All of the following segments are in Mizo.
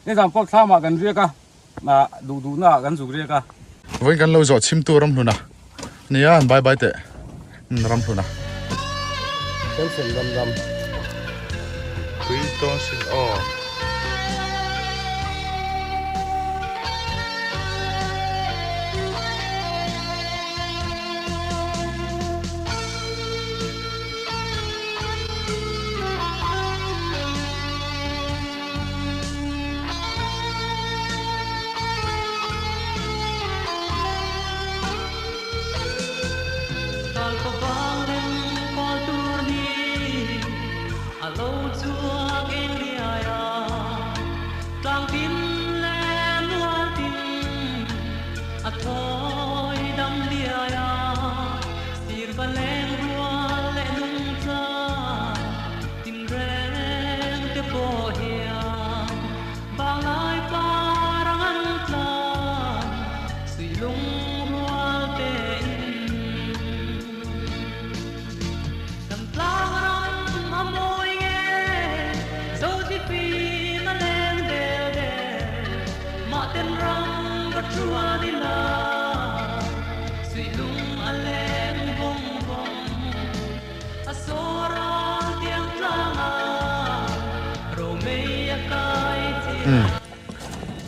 Nizan pawh thlamah kan riak a, duh duhna ah kan zuk riak a. Vawiin kan lo zawh chhimtu Ramhluna nia an bye bye teh Ramhluna. Sensen ram ram. Tui tawn sin aw.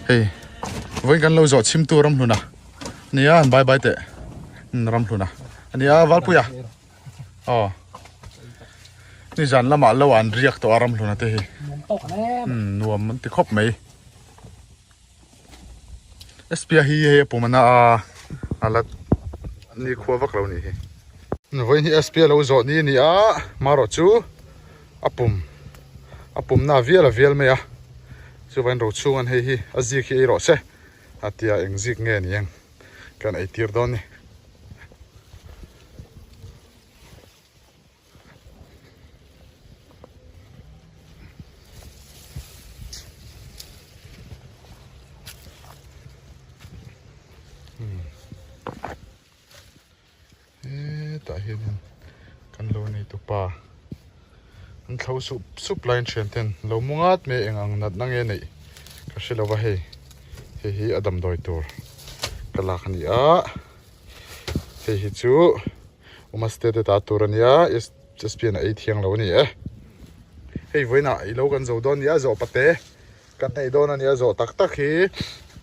Hei vawiin kan lo zawh chhimtu Ramhluna ania an bye bye teh Ramhluna ania Valpuia aw nizan lamah lo an riak tawh a Ramhluna te hi nuam an ti khawp mai. Spia hi hei a pum a na a a la ni khua vak lo nih hi. Vawiin hi Spia lo zawh ni a ni a marawh chu a pum a pum na vial a vial mai a chuvain ro chhung an hei hi a zik hi ei rawh se a tia eng zik nge ni ang kan ei tir dawn ni. Hetah hianin kan lo nei tupa an thlo sup sup laiin thian ten lo mu ngat mai eng ang natna nge neih ka hre lova hei hei hi a damdawi tur ka lak a ni a hei hi chu. Umaste te ta tur ania SSP an ei thiang lo ani e. Hei vawiinah i lo kan zo dawn nia zawh pate kan nei dawn ania zawh tak tak hi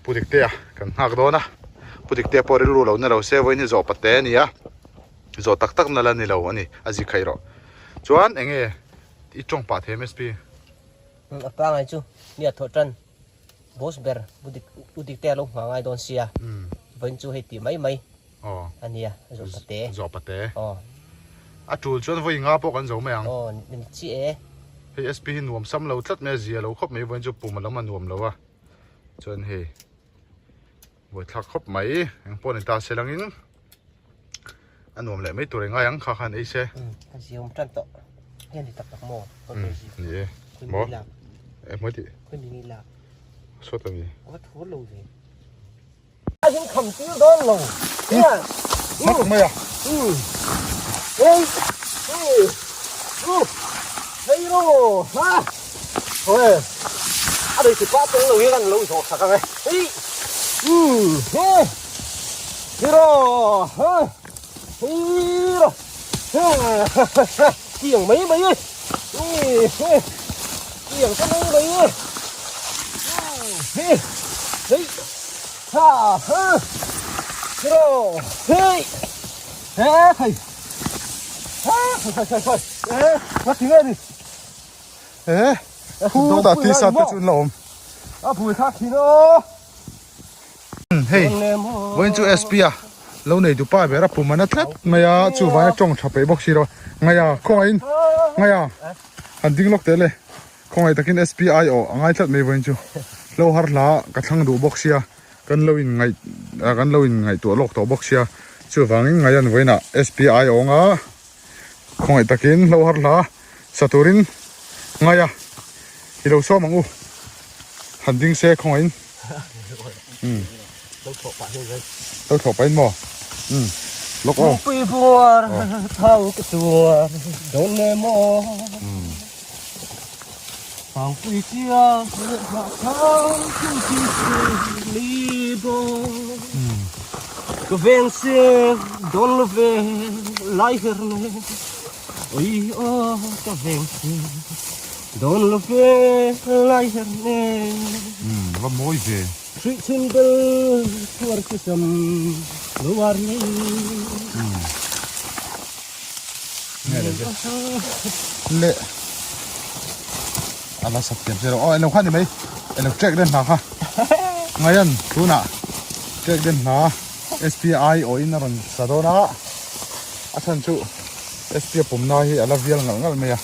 Pu Diktea kan nghak dawn a. Pu Diktea pawh rilru lo na lo se vawiin hi zawh pate ania zawh tak tak na la ni lo ani a zik khaih rawh. Chuan enge i tawng pah thei MSP? A pangai chu mi a thawh tan boss ber Pu Diktea lo nghah ngai dawn sia vawiin chu hei tih mai mai. Aw. A nia, zawh pate. Zawh pate. Aw. A tul chuan vawi nga pawh kan zo mai ang. Aw, ni chiah e. Hei SP hi nuam sam lo tlat mai a, zia lo khawp mai vawiin chu pum a lam a nuam lo a. Chuan hei vawi thlak khawp mai, eng pawh ni ta se langin a nuam leh mai tur engai ang kha khan ei se. A zia awm tan tawh. Hei a ni tak tak maw? Ni e. Maw? E hmai tih. Khawi mi nge lak? Sawt a mi. A va thur lo ve. A hin kham tir dawn lo. Hian. Mak mai a. Ei. Ei. U. Hei ro. Ha. Oi. A dei ti pa tong lo hian lo zawh sak ang e. Hei. U. He. Hi ro. Ha. Hi ro. Ha. Tiang mai mai e. He. Tiang ta mai mai e. He. Hei. Ha ha. Hero. Hei. He khai. Ha khai khai khai. Eh, ngati nge ni? Eh, khu ta ti sa te chu la awm. A phui kha thin o. Hei, vawiin chu SP a lo nei dupa ber a pum a na tlat mai a, chu vaia tawng tha peih bawk si ro. Ngaia, khawngaih in, ngaia, han ding lawk teh le. Khawngaih takin SPI aw a ngai tlat mai vawiin chu hlo har hla ka thlang duh bawk sia kan lo in ngaih kan lo in ngaihtuah lawk tawh bawk sia chuvangin ngaihan vawiinah SPI aw anga khawngaih takin hlo har hla sa turin ngai a i lo sawm ang u han ding se khawngaihin umm lo thawh pahin maw umm lawk aw. Pangpui tia leh hnah thang thil chi se ni bawk. Ka veng se dawn lo ve lai her ne oi aw ka veng se dawn lo ve lai her ne. Va mawi ve. Hrih chhun bel chhuar chu sam lo ar nei. Le ala sak thiam che lo aw elo kha ni mai elo trek den hna kha ngaian tunah trek den hna SPI aw in a rawn sa dawn a a chhan chu SPI pum na hi ala vial ngalh ngalh mai a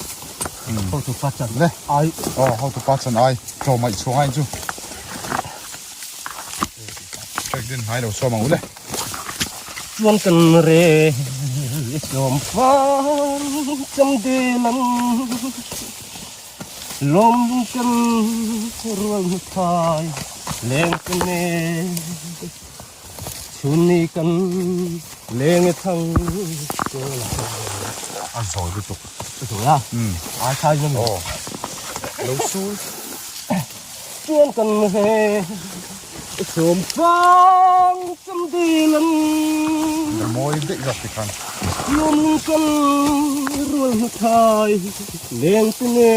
hotu pa chan le ai aw hotu pa chan ai tlo mai chhuang ai chu trek den hnai lo sawm ang u le. Chuan kan re sawm fan cham dil an lawm kan rual hmu thai leng te ne chhun ni kan leng e thang a zawi lutuk a zawi a ai thai na aw lo sul Chuan kan he sawm fang cham dil an. Ber mawi daih zawk tikhan. Lawm lung kan rual hna thai leng te ne.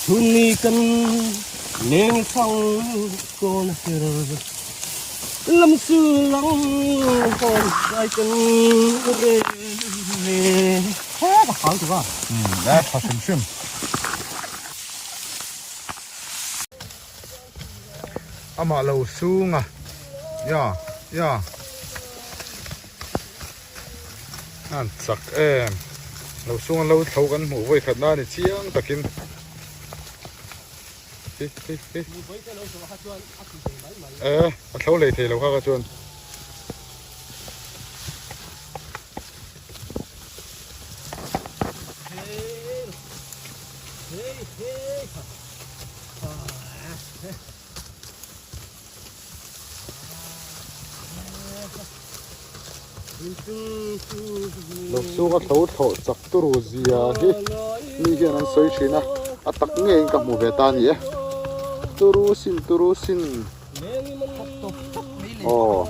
Chhun ni kan leng thang kawn a ser. Lam su lang hawn zai kan re ne. He ka hal tu a. A tha hrim hrim. Amah lo sung a ya ya an chak em lo sung an lo thlo kan hmuh vawi khat na ni chiang takin hi hi hi e a thlo lei thei lo kha kha chuan. Lo chhunga thlo thlawh chak turu zia hi mi hian an sawi thin a, a tak ngeiin ka hmu ve ta a ni e. Turu sin turu sin aw.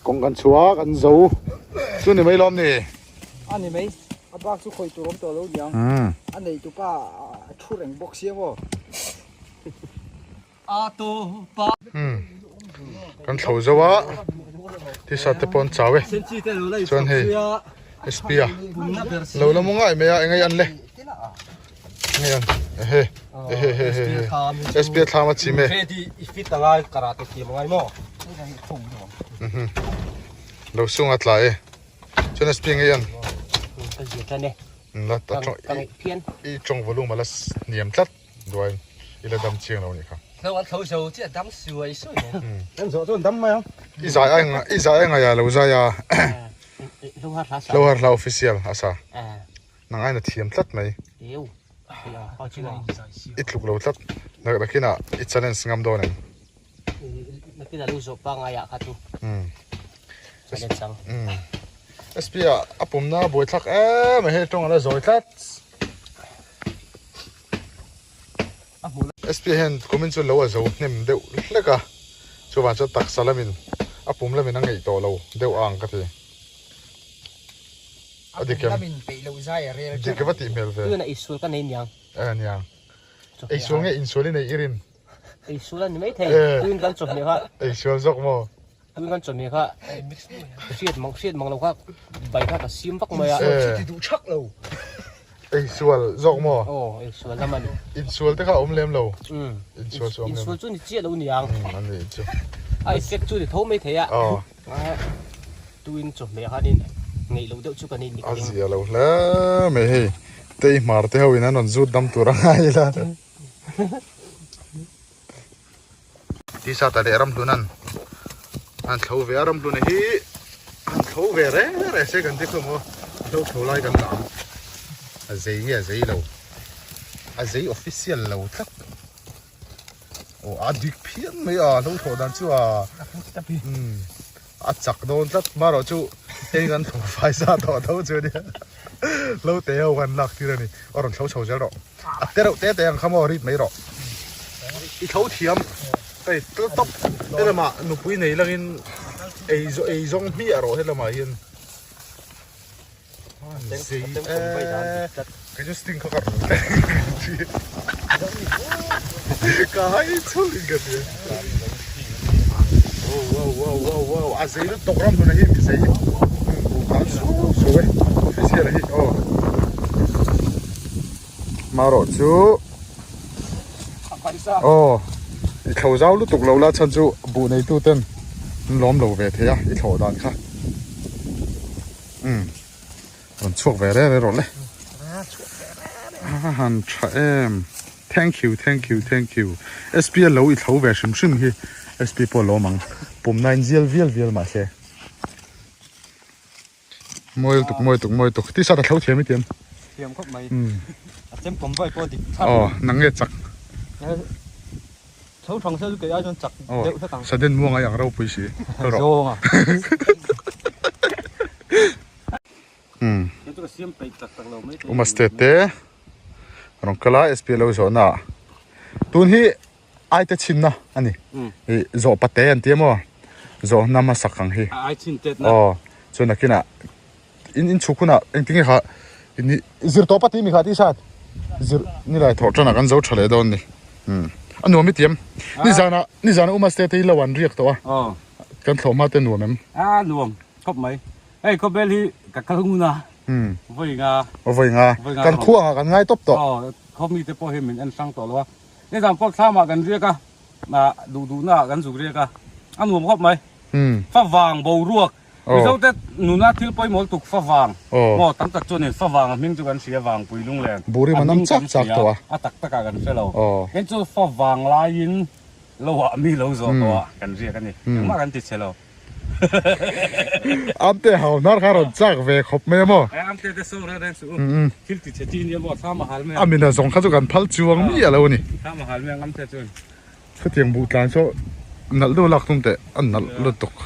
Kawng kan chhuak an zo chu ni mai lawm ni. A ni mai a bak chu khawi tur awm tawh lo niang a nei tu pa a thu reng bawk sia maw. Kan thlo zo a t-shirt te pawh an chau e chuan hei sp a lo la mu ngai mai a eng nge an le eng nge an ehe ehe he he he sp a thlam a chim e lo sung a tla e chuan sp nge an la i tawng volume a la hniam tlat. Duai i la dam chiang lo nih kha. Thlo an thlo zo chiah dam suai suai nen. Kan zawh chuan dam mai ang. I zai ai nga i zai ai ngaia lo zai a. Lo har hla sa. Lo har hla official a sa. Nang aina thiam tlat mai. Eu. I tluk lo tlat. Nak nakinah i challenge ngam dawn em. Nakinah lo zawh pangai ah kha chu. Challenge ang. SP ah a pumna buai thlak em mai hei tawng a la zawi tlat. SP hian kumin chu lo a zo hnem deuh hlek a, chuvang chuan taksa lamin a pum lamin a ngeih tawh lo deuh ang ka ti. A dik em? Dik va tih hmel ve. Tuna isual ka nei niang. Eh niang. Eisual nge insual i nei i rin? Eisual a ni maithei. Tuin kan chawhmeh kha. Eisual zawk maw? Tun kan chawhmeh kha hriat mang hriat mang lo kha bai kha ka sim vak mai a. Insual chu ti duh thak lo. Eisual zawk maw? Aw eisual lam a ni. Insual te kha a awm lem lo. Insual chu a awm lem. Insual chu ni chiah lo niang. A ni chu. A effect chu ni tho mai thei a. Aw. Tuin chawhmeh khanin ngeih loh deuh chu kan in A zia lo hle mai hei tei hmar te ho in an rawn zut dam tur a ngai ila. Tisa ta leh ramhlun an an thlo ve a ramhlun hi an thlo ve reng reng se kan ti khawm aw a hlo thlo lai kan la ang a zei nge a zei lo a zei official lo tlat aw a dik phian mai a hlo thlawh dan chu a a chak dawn tlat marawh chu hei kan thlawh fai sa tawh tho chu ania hlo te ho kan lak tir a ni aw rawn thlo chho zel rawh a te reuh te te ang kha maw rit mai rawh i tho thiam hei tel tawp helamah nupui nei langin ei ei zawng hmiah rawh helamah hian zei e kei chu sting kha ka rawn ka hai chhul in ka hria wow wow wow wow wow a zei lutuk ram hlun a hi mi zei an su su e official a hi aw marawh chu aw i thlo zau lutuk lo la chhan chu buh neitu ten an lawm lo ve thei a i thlawh dan kha umm rawn chhuak ve reng reng rawh le a han tha em thank you thank you thank you sp a lo i thlo ve hrim hrim hi sp pawh a lawm ang pum na in zial vial vial mahse mawi tuk mawi tuk mawi tuk tisa ta thlo thiam i tiam thiam khawp mai a chem kawm vai pawh dik thlap aw nang nge chak Tho thang se chu kei ai chuan chak deuh hlek ang. Sudden muang ai ang ropui si. Zawng a. Umm. Umaste te rawn kal a SP lo zawh na ah tun hi ai te chhin na a ni ih zawh pate an ti emaw zawh na hmasak ang hi aw chuan nakinah in in chhuk hunah engtin nge kha in ih zir tawp a tih mi kha tih hriat zir nilai thawh tanah kan zo tha leh dawn ni umm a nuam i tiam nizanah nizanah umaste te hi lo an riak tawh a kan thlawh hma te nuam em a nuam khawp mai hei khawvel hi ka kal ngun a vawi nga vawi nga kan khuang ah kan ngai tawp tawh aw khaw mi te pawh hi min en hrang tawh lo a nizan pawh thlam ah kan riak a ah duh duh na ah kan zuk riak a a nuam khawp mai favang boruak mizo te nuna thil pawimawh lutuk favang maw tam tak chuan in favang a hming chu kan hria vangpui lunglen a hming kan hria a tak tak ah kan hre lo tin chu favang laiin lo ah mi lo zawh tawh ah kan riak a ni engmah kan ti chhe lo. Amte hau hnar kha rawn chak ve khawp mai a maw? Amte te saw reng reng suh u. Thil ti chhe chi nia maw thlam a hal mai ang. A mina zawng kha chu kan phal chuang mi a lo a ni. Thlam a hal mai ang Amte chuan. Khatiang buh tlan saw nalh deuh lak tum teh a nalh lutuk.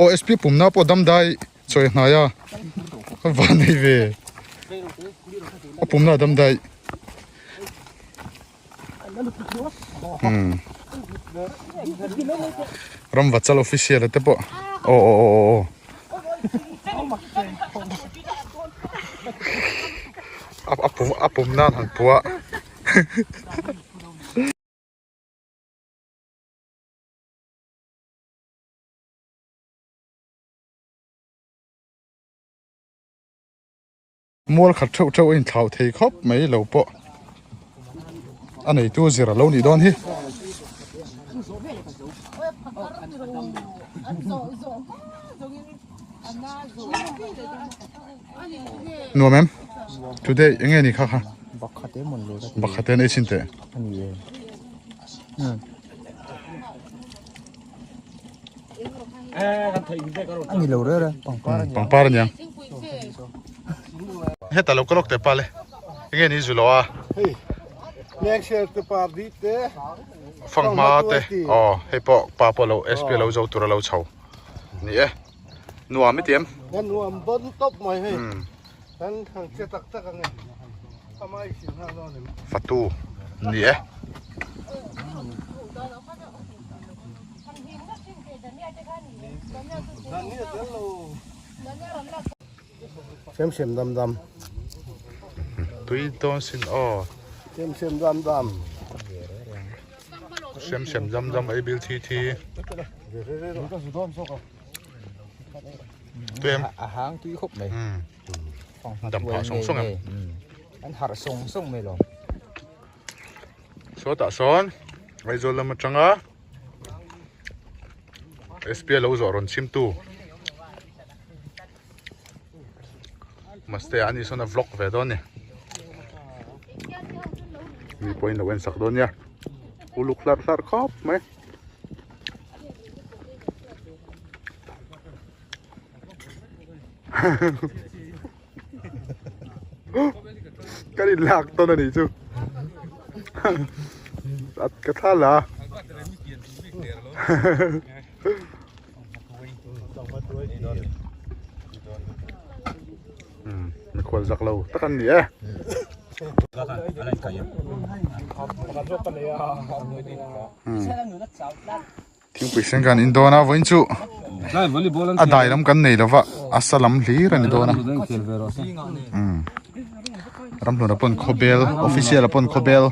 Aw SP pumna pawh damdai chawi hnai a van nei ve. A pumna damdai. Ramvachal official te pawh aw aw aw aw a pum a pum nan han puah Mual khat theuh theuh a inthlauh thei khawp mai lo pawh a neitu zir a lo nih dawn hi. Nuam em? Today enge ni kha kha? Bakhate an ei chin teh. Ani lo reuh reuh pangpar ani pangpar ani ang heta lo kalawk te pale enge ni zulo a hei leng share te par di te fanghma te aw hei pawh pa pawh lo sp lo zo tur a lo chho ni e nuam i ti em kan nuam bon tawp mai hei kan thang che tak tak ange amai sin ha dawn em fatu ni e Sem sem dam dam. Tui dawn sin aw. Sem sem dam dam. Sem sem dam dam ei bil thi thi. Tui em? A hang tui khawp mai. Dam phah sawng sawng em? An harh sawng sawng mai lo. Sawtah sawn Aizawl lam atanga. SP lo zawh rawn chhimtu Mastea ani sawn a vlog ve dawn a ni mi pawhin lo en sak dawn nia uluk hlarh hlarh khawp mai. Kan in lak tawn a nih chu ka thla la mikhual zak lo tak an ni e. Thingpui sen kan in dawn a vawiin chu a dai lam kan nei lova a sa lam hlir a ni dawn a Ramhlun a pawn khawbel official a pawn khawbel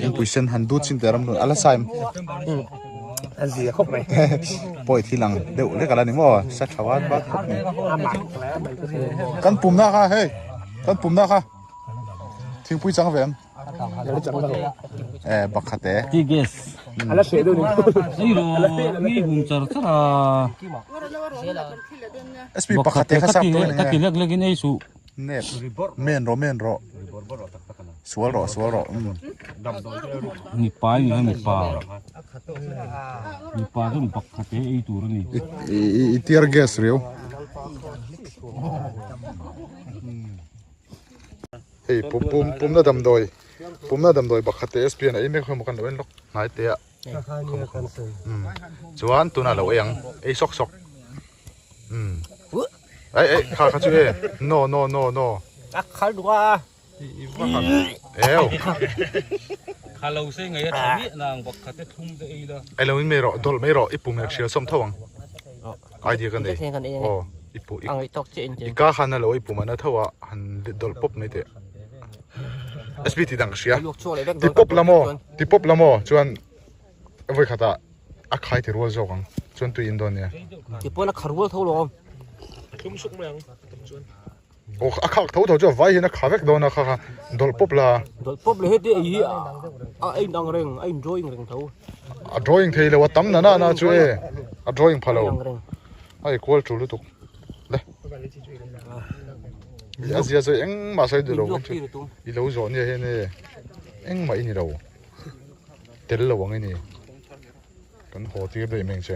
thingpui sen han dut chin teh Ramhlun a la sai a zia khawp mai pawi thil ang deuh lek a la ni maw sa tha vat vat khawp mai kan pumna kha hei kan pumna kha thingpui chang ve em. Eh pakhat e. Ti gas. Ala hreh deuh ni. Ei ro mi hum char char a. SP pakhat e kha sap tu ni. Ka ti lek lek in ei su. Nep. Men ro men ro. Sual ro sual ro. Mi pa ni mi pa. Mi pa chu pakhat e ei tur ani. I tear gas riau. Hei pum pum pumna damdawi pumna damdawi pakhat te SP an ei mek hlawm a kan lo en lawk hnai te ah umm chuan tunah lo ei ang ei sawk sawk umm ei ei kha kha chu e no no no no a khal duh a i va han eu kha lo sei ngei a tha miah nang pakhat te thlum te ei la ei lo in mai rawh dawlh mai rawh i pum hrial sawm tho ang idea ka nei aw i pu i ka khan a lo i pum a na tho a han dawlh pawp mai teh sp tih dang ka hria ti pawp la maw ti pawp la maw chuan vawi khatah a khai ti rual zawk ang chuan tui in dawn nia ti pawn a kha rual tho lo awm aw a khak tho tho chu a vai hian a kha vek dawn a kha kha dawlh pawp la dawlh pawp leh heti ei hi a in ang reng a in drawing reng tho a drawing thei lo a tam na na na chu e a drawing pha lo a i kual tul lutuk le a zia chu engmah sawi duh lo i lo zawh nia hian e engmah i ni lo tel lo ang i ni. Kan haw tir daih mai ang che.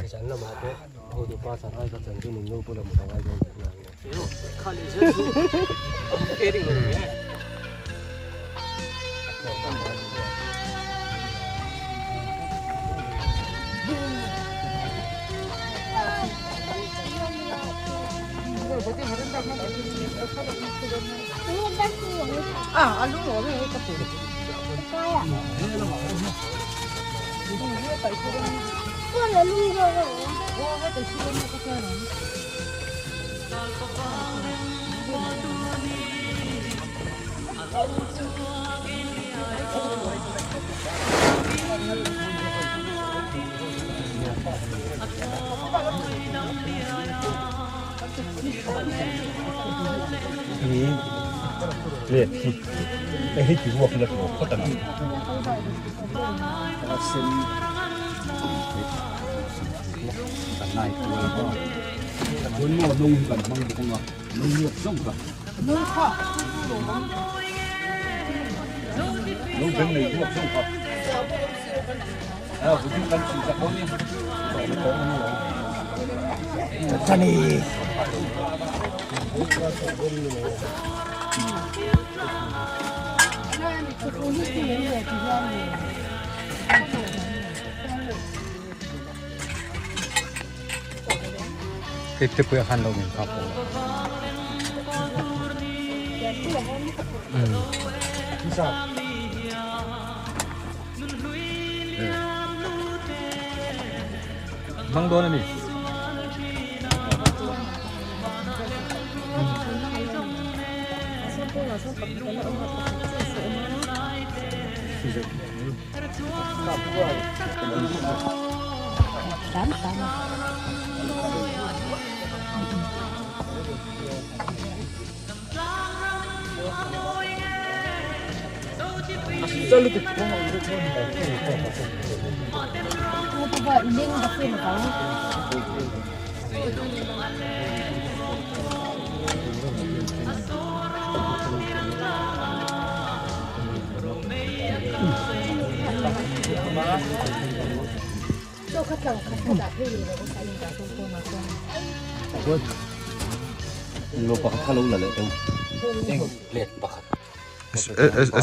Hmang dawn a ni.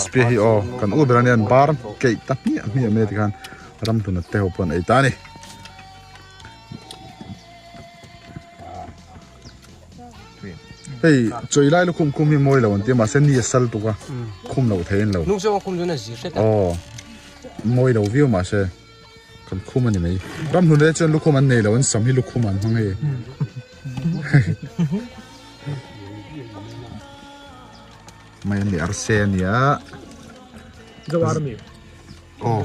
SP hi aw kan u ber ania an bar keih ta hmiah hmiah mai tikhan ramhlun a te ho pawh an ei ta a ni. Hei chawi lai lukhum khum hi mawi lo an tia mahse ni a sal tuk a khum loh thei a ni lo. Aw mawi lo viau mahse. Kan khum a ni mai. Ramhlun te chuan lukhum an nei lo, an sam hi lukhum an hmang hei. Mai an ni arse a nia. Zo army. Aw,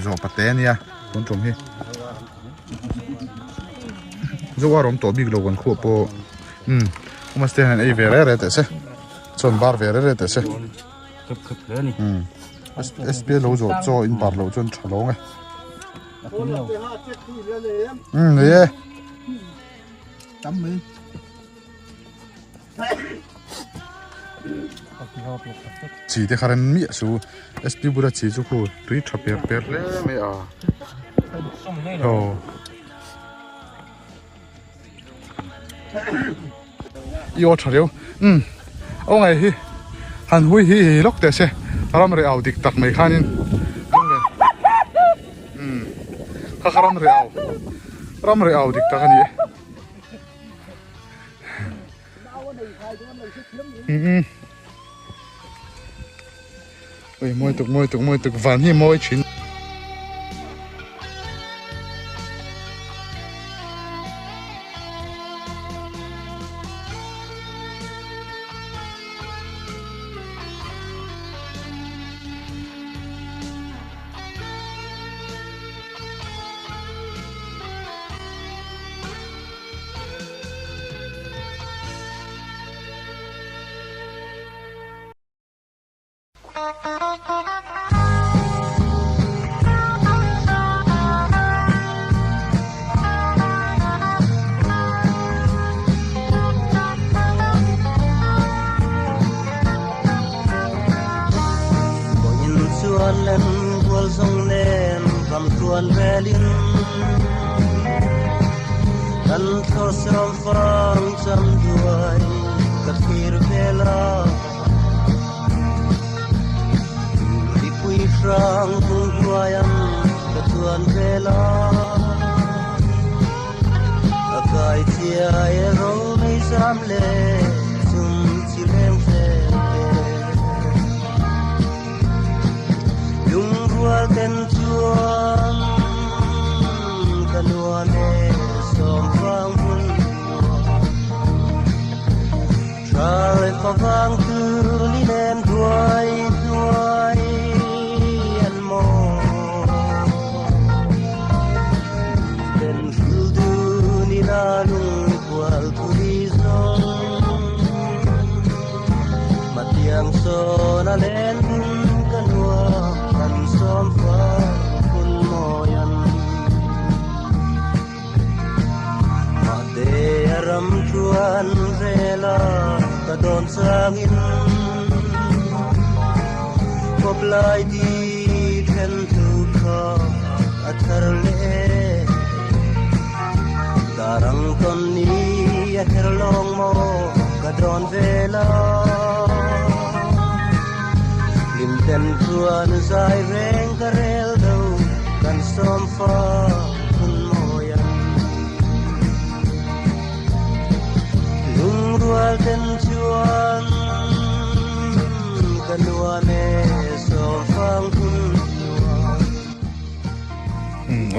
zo pate a nia tun tum hi. Zo ar awm tawh bik lo kan khuah pawh. Um, Umaste hian ei ve re re teh se. Chuan bar ve re re teh se. Khep khep hle a ni. Um. SP lo zawh chaw in bar loh chuan tha lo nge. Um nei e. Tam mai. Chi te kha rem miah su. SP bula chi chu khu tui tha per per hle mai a. Aw. I aw tha reu umm aw ngai hi han hui hi hi lawk teh se ram reh au dik tak mai khanin umm kha kha ram reh au ram reh au dik tak a ni e umm Ui mawi tuk mawi tuk mawi tuk van hi mawi thin.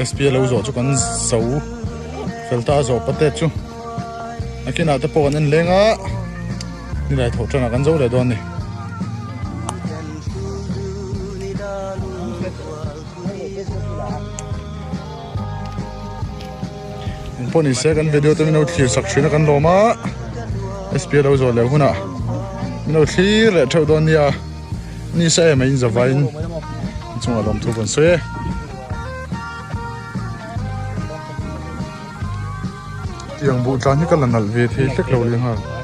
SP lo zawh chu kan zo fel ta a zawh pate chu a kinah te pawh kan en leng a nilai thawh tanah kan zo leh dawn a ni. Engpawh ni se kan video te min lo thlir sak thin a kan lawm a SP lo zawh leh hunah min lo thlir leh theuh dawn nia ni sa em a in zavaiin chungah lawmthu kan sawi e. Tiang buh tlan hi ka la nalh ve thei hlek lo leh nghal.